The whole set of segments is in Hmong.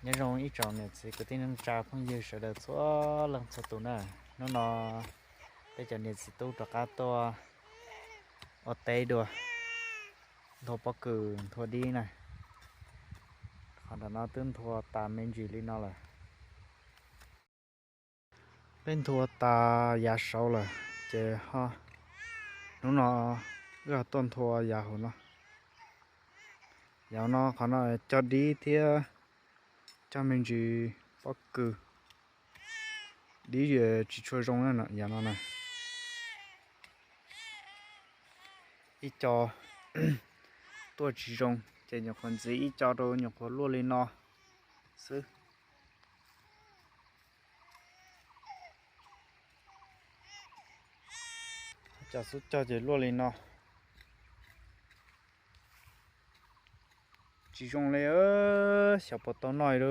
Nyob zoo ib tsoom niam txiv kwv tij neej tsa phooj ywg sawv daws txhua leej txhua tus na. Hnub no peb cov niam txiv tub rov qab tuaj ua teb dua, nthua pob kws nthua dib na. Qhov nram no twb nthua tas me ntsis li no lawm. Peb nthua tas yav saud lawm ces ho hnub no wb ho tuaj nthua yav hauv no. Yav no qhov no cog dib thiab cog me ntsis pob kws, dib tsis tshua zoo yav no na. Ib co tuaj tsis zoo ces nyuam qhuav ntxiv ib co rau nyuam qhuav luaj li no xwb. Cov xub cog ces luaj li no. Tsis zoo li, xyov puas tau noj li.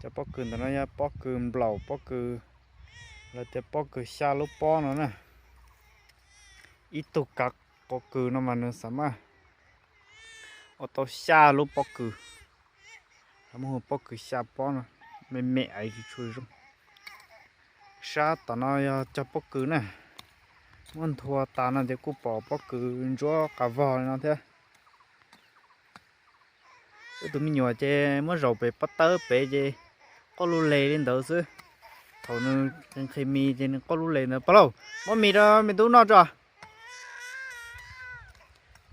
Cov pob kws ntawm no yog pob kws nplaum, pob kws, lawv tias pob kws xya lub pob no na. Ib tug kav qov kws no mas nws xav mas ua tau xya lub pob kws. Lawv muab hu pob kws xya pob no, me me aiv tsis tshua zoo. Sab tom no yog cog pob kws na. Muab nthua tas no ces kuj pom pob kws ntsuab qas vog li no thiab. Wb tus me nyuam ces muab zaum pem pob tawb pem ces quaj lub les li ntawd xwb. Thaum nws nqhis mis ces nws quaj lub les ntawd. Pog Lauj, muab mis rau me tub noj tso.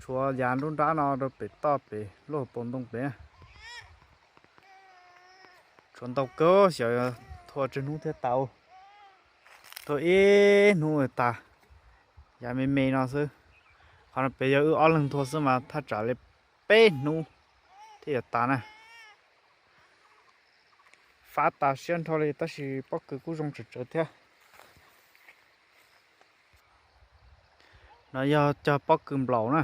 Tshuav yav nruab nrab no rau pem toj pem luaj paus ntoo pem. Tshuav ntau kawg, xyov nthua tsawg hnub thiaj tas. Nthua ib hnub tas, yav me me no xwb. Qhov no pem yog wb ob leeg nthua xwb mas thaj tsam li peb hnub thiaj yuav tas na. Fab tas siab nrho li tab sis pob kws kuj zoo tsawv tsawv thiab. No yog cog pob kws nplaum na,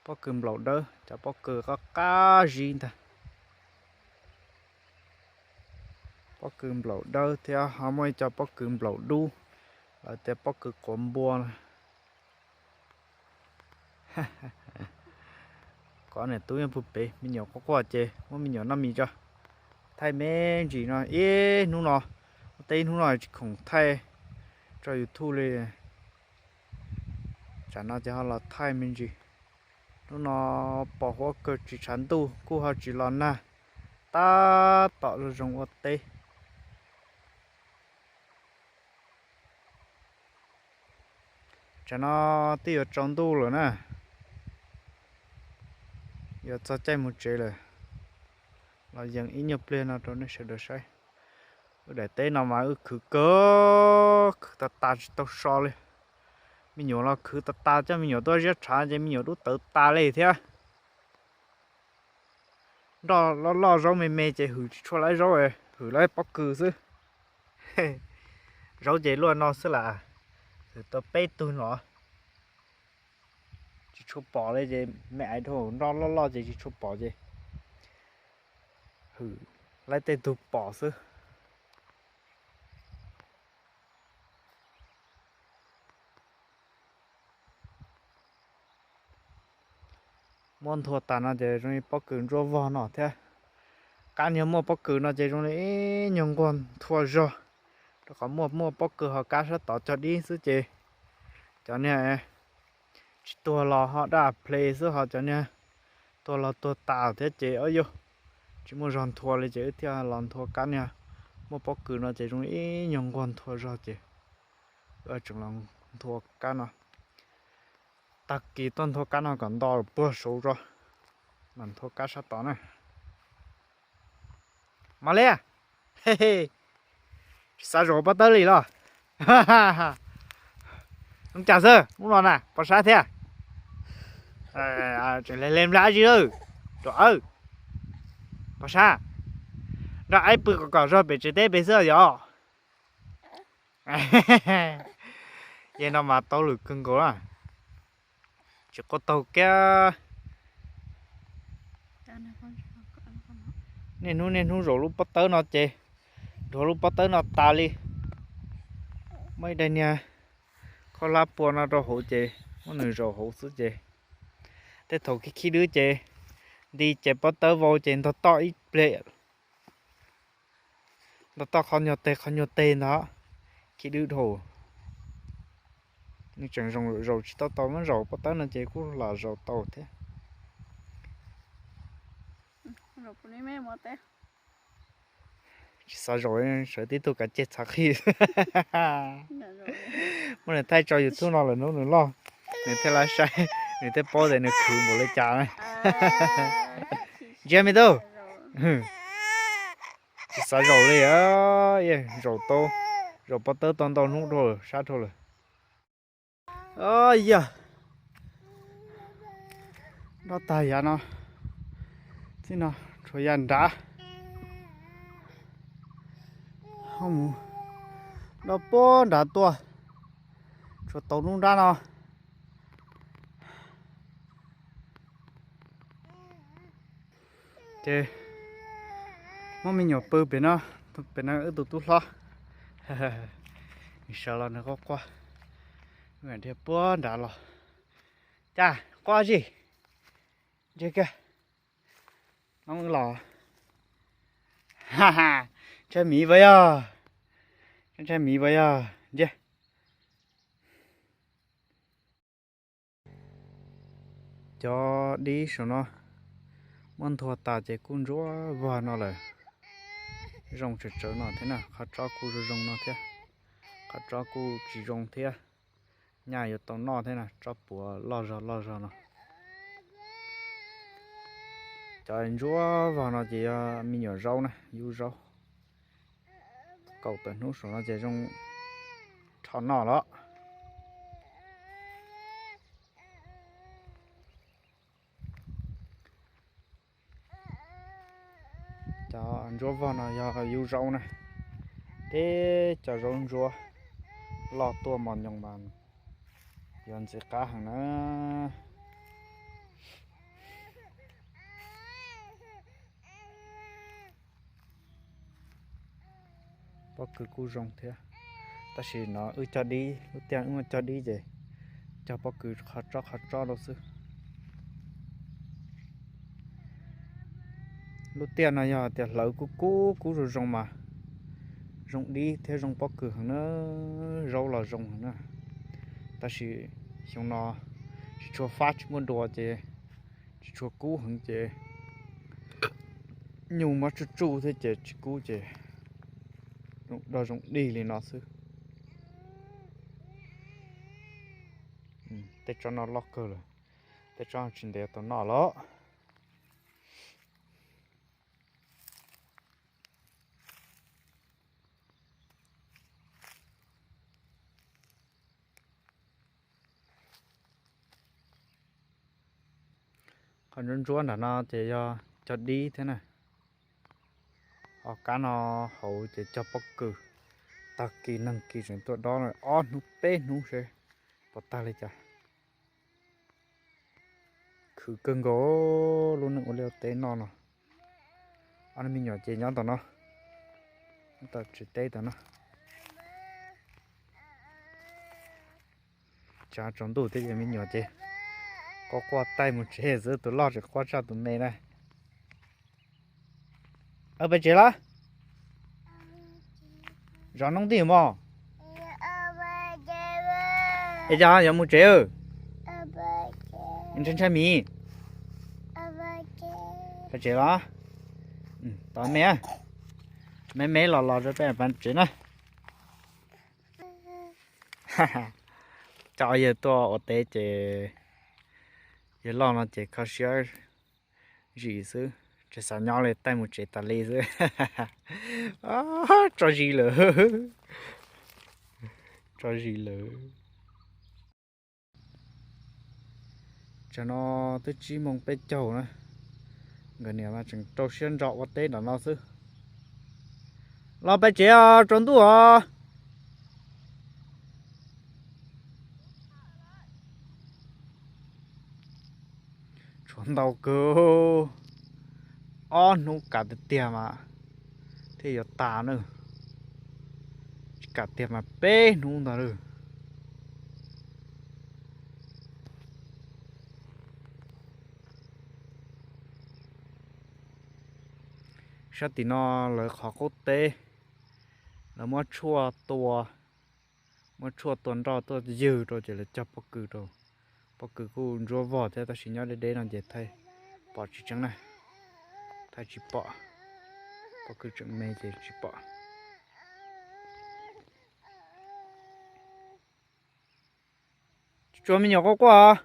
pob kws nplaum dawb, cov pob kws qab qab zib ntag. Pob kws nplaum dawb thiab ho muaj ib co pob kws nplaum dub, lawv tias pob kws quav npua na. Kov niam tub nyob puag pem, me nyuam quaj quaj ces muab me nyuam noj mis tso. Thaij me ntsis no ib hnub no, ua teb ib hnub no tsis khoom thaij tso YouTube li. Tsam no ces ho los thaij me ntsis. Hnub no pom huab kawg tsis tshav ntuj kuj ho tsis los nag, tab tom zoo zoo ua teb. Tsam no twb yuav tsaus ntuj lawm na, yuav txog caij mus tsev lawm. Los yees ib nyuag pliag no rau nej sawv daws saib. Wb daim teb no mas wb khwv kawg, khwv tas tas tsis tau so li. Me nyuam los khwv tas tas, coj me nyuam tuaj ziab tshav ces me nyuam dub tawv tas li thiab. Nroj loj loj zaub me me ces hwm tsis tshua lawv zaub, hwm lawv pob kws xwb. Zaub ces luaj no xwb las, hwm tau peb tug no. Tsis tshua pom li ces me aiv dhau, nroj loj loj ces tsis tshua pom ces hwm lawv tej tug pom xwb. Muab nthua tas no ces zoo li pob kws ntsuab vog no thiab. Qab niag muaj pob kws no ces zoo li ib nyuag nquag nthua zog, rau qhov muaj muaj pob kws ho kab sab tod cog dib xwb ces cov niag tsis tuag los ho daj ple xwb, ho cov niag tuag los tuag tas thiab ces ob yug tsis muaj zog nthua li ces wb thiaj los nthua kab niag muaj pob kws no ces zoo li ib nyuag nquag nthua zog ces wb tseem los nthua kab no. Tag kis tuaj nthua kab no kom nto puag saud tso, mam nthua kab sab tod na. Mas li, tsis xav zaum pob tawb li los? Ua cas xwb hnub no na, pos sab thiab. Tseem le le nplag dab tsi lawm, rau awb. Pos sab, nrog aib pw kom kom zog pem tsev teb pem xwb yom. Yog no mas tau lwm kawg nkaus na. Tsis quaj taug kiag. Niaj hnub niaj hnub zaum lub pob tawb no ces, nrhuav lub pob tawb no tas li. Muaj ib daim niag khaub hlab pua no rau hauv ces muab nws zaum hauv xwb ces, tej thaum khib khib dwb ces Nti ces pob tawb vau ces ntog toj ib pliag, ntog toj qhov nyuag teg qhov nyuag teg ntag. Khi dwb dhau. Nws tseem zaum zaum tsis tau tau, muab zaum pob tawb no ces kuj lam zaum tau thiab. Tsis xav zaum, sawv tib tug kav ceg txhav qhib. Muab nws thaij tso YouTube no lawm hnub nws loj, nws thiaj li saib, nws thiaj paub tias nws khwv npaum li cas na. Ntsia me tub, tsis xav zaum li, zaum tau, zaum pob tawb tau ntau hnub dhau lawm, sab dhau lawm. Yog, noj tag yav no, txij no tshuav yav nrad, ho mus noj puag nrad tuaj, tshuav tau lub nrab no. Ces muab me nyuam pw pem no, pem no wb tus tub hlob, nws sawv los nws quaj quaj, wb dhia puag nrad los. Cas quaj tsi? Ntsia kiag, no wb los. Ntshai miv puas yog? Ntshai miv puas yog? Ntsia. Cov dib saum no muab nthua tas ces kuj ntsuab vog no lawm. Zoo tsawv tsawv no thiab na, qhov tsob kuj zoo zoo no thiab, qhov tsob kuj tsis zoo thiab. Nyaj yuav tau noj thiab na, tsob puav loj zog loj zog no. Cov ntsuab vog no ces yog me nyuam zaub na, yub zaub. Kaum tawm hnub saum no ces zoo rho noj lawm. Cov ntsuab vog no yog yub zaub na, teb cov zaub ntsuab loj tuaj mos nyoos mas yog ntxiv qab heev na. Pob kws kuj zoo thiab, tab sis no wb cog dib, lub tiaj wb muaj cog dib ces cog pob kws qhov tsob qhov tsob rau xwb. Lub tiaj no yog tias hlawv kub kub kub zoo zoo mas zoo dib thiab zoo pob kws heev na, zaub los zoo heev na. Tab sis xyoo no tsis tshua fab tsis muaj dua ces tsis tshua kub heev ces nyuj muab tsuj tsuj thiab ces tsis kub ces zoo dog zoo dig li no xwb. Tej tsob no loj kawg lawm, tej tsob tsis ntev tau noj lawm. Qhov ntsuab ntsuab nram no ces yog cog dib thiab na. Ho kab no hauv ces cog pob kws. Tag kis neeg kis tseem tuaj dob ob hnub peb hnub seb puas tag li cas. Khwv kawg nkaus lub neej ua liaj ua teb no no. Ob niag me nyuam ces nyob tom no, nyob tom tsev teb tom no. Tshav tsaus ntuj thiab ces me nyuam ces quaj quaj taij mus tsev xwb, tus loj tseem quaj tsaj tus me na. Peb tsev los? Zov noob ntij mog. Es cas yuav mus tsev? Ntshai ntshai miv. Peb tsev los? Tos me, me me los los rau peb pab tsev na. Coj yawg tuaj ua teb ces yawg loj no ces kho siab zim xwb, tsis xav nyob li, taij mus tsev tas li xwb. Tso zis lawm, tso zis lawm. Tsam no twb tsib moos peb caug na, nkawd niam mas tseem rau siab ntso ua teb nram no xwb. Los peb tsev os, tsaus ntuj os. Tshuav ntau kawg, ob hnub kav tiag tiag mas thiaj yuav tas na. Tsis kav tiag mas peb hnub ntag lawm. Sab tim no lawv qhov qub teb, lawv muab tshuaj tua, muab tshuaj tua nroj tuaj ywg rau ces lawv cog pob kws rau. Pob kws kuj ntsuab vog thiab tab sis nyob deb deb no ces thaij pom tsis tseeb na, thaij tsis pom. Pob kws tseem me ces tsis pom. Tsuas me nyuam quaj quaj os.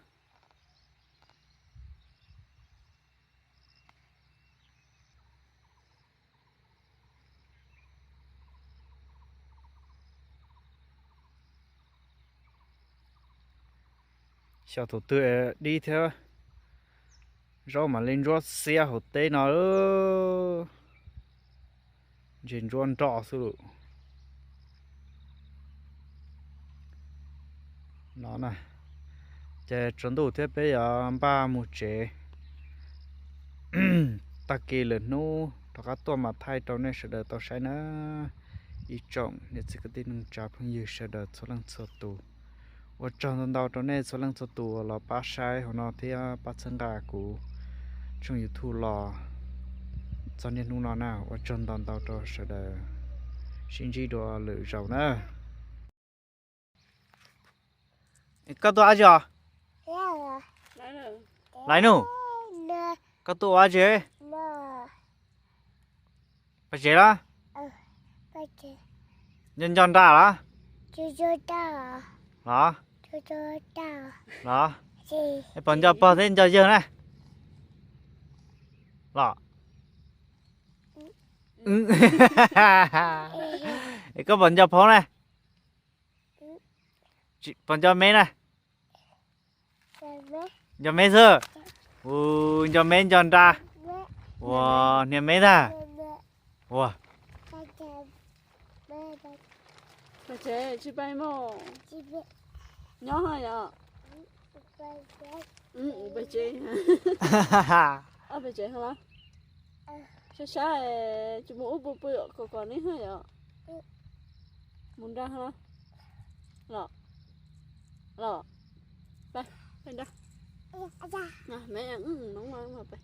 Xyov tus twg dib thiab, zaub mam li ntsuab xiab hauv teb no. Ntshe ntsuab nroj xwb lawm. No na, ces tsaus ntuj thiab peb yuav npaj mus tsev. Tag kis lwm hnub rov qab tuaj mam thaij rau nej sawv daws tau saib na. Ib tsoom niam txiv kwv tij neej tsa phooj ywg sawv daws txhua leej txhua tus, ua tsaug ntau ntau rau nej txhua leej txhua tus uas los pab saib hauv no thiab pab txhawb nqa kuv tshooj YouTube los txog niaj hnub no na. Ua tsaug ntau ntau rau sawv daws, sib ntsib dua lwm zaus na. Koj tuaj dab tsi os? Laiv nug, koj tuaj ua dab tsi? Pais tsev los? Nco nco nra los? Los? Es puas nco pog thiab nco yawg na? Los? Es koj puas nco phauj na? Puas nco me na? Nco me xwb. Ua, nco me nco nra. Ua, hnia me ntag. Ua, pais tsev tsis pais mog? Nyob yom. Pais tsev. Pais tsev los? Sab sab, tsis mus ub pw pw kom kom neb hab yom. Mus nrag los? Los, los, pais, pais nrag. Me, noog mas pais.